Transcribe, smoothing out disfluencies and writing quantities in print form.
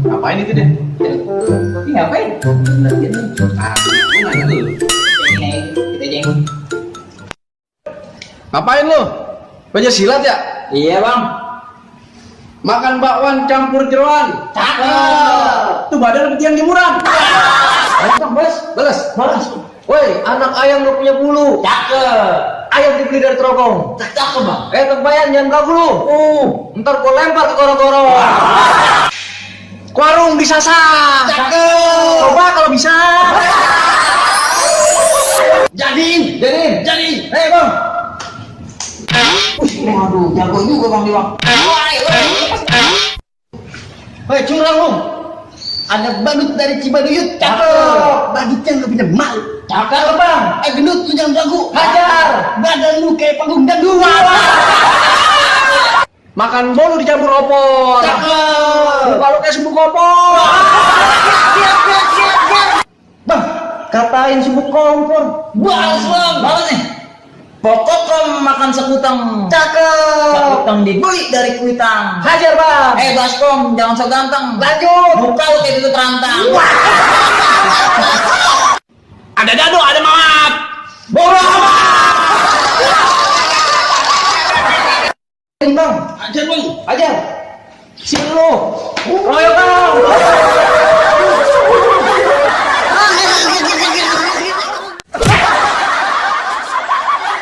Ngapain itu deh? Ini ngapain? Ngapain lu? Belajar silat ya? Iya bang. Makan bakwan campur jeroan. Cakep. Tuh badan lebih tiang jemuran. Bang, balas. Balas. Woi, anak ayam gak punya bulu. Cakep. Ayam dibeli dari terogong. Cakep bang. Terbayang jangan gagu lu. Ntar gua lempar ke gorong-gorong. Warung disasar. Cakep. Coba kalau bisa. Jadiin. Hei bang. Waduh, jago juga bang Bang. Hei curang lu. Ada badut dari Cibaduyut. Cakep. Badutnya nggak punya malu. Cakep bang. Gendut tuh jangan jago. Hajar. Badan lu kayak panggung dangdut. Makan bolu dicampur opor. Cakep. Muka lu kayak sebuk opor. Bang, Katain sebuk kompor. balas bang. Balas nih. Pokok kom makan sekutang. Cakep. Sekutang dibeli dari kuitang. Hajar bang. Baskom, jangan so ganteng. Lanjut. Muka lu kayak itu terantang. Ada dado, ada mawat. Bola amat. Bang, Hajar bang. aja. Sini lu. Royok bang.